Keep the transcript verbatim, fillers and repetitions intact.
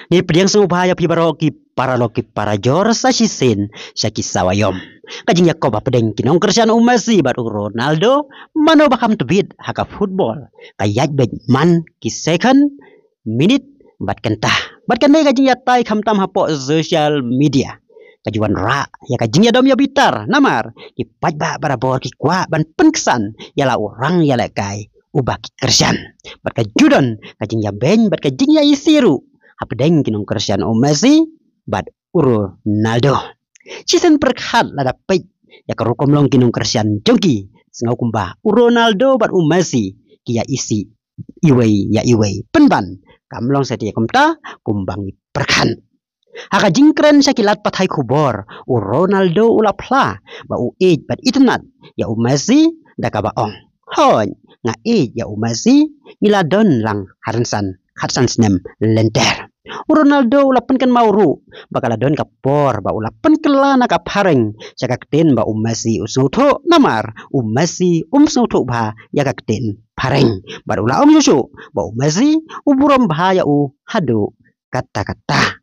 Ngi pdiang sngewbha ïa phi baroh ki paralok ki parajor sa shisien sha ki sawa ïom. Ka jingïakob hapdeng ki nongkyrshan u Messi bad u Ronaldo, mano ba kham tbit ha ka football, ka ïaid beit man ki second, minit bad kynta. Bad kane ka jingïatai khamtam hapoh social media ka ju wanrah ïa ka jingïadom ïabitar namar ki paidbah barabor ki kwah ban pynksan ïa la u rang ïalehkai uba ki kyrshan. Bad ka ju don ka jingïabeiñ bad ka jingïaisih ruh hapdeng ki nongkyrshan u Messi bad u Ronaldo. Shisien pyrkhat lada peit ïa ka rukom long ki nongkyrshan jong ki, sngew kumba u Ronaldo bad u Messi ki ïaisih iwei ïa iwei. Pynban kam long satia kumta kumba ngi pyrkhat. Ha ka jingkren sha ki lad pathai khubor, u Ronaldo u la phla ba u ïeit bad itynnad ïa u Messi da kaba ong, hooid, nga ïeit ïa u Messi, ngi la don lang ha rynsan khatsan snem lynter. U Ronaldo u la pynkynmaw ruh ba ka la don ka por ba u la pynkylla na ka phareng sha ka ktien ba u Messi u sngewthuh, namar u Messi um sngewthuh bha ïa ka ktien phareng. Bad u la ong shuh shuh ba u Messi u burom bha ïa u haduh katta katta.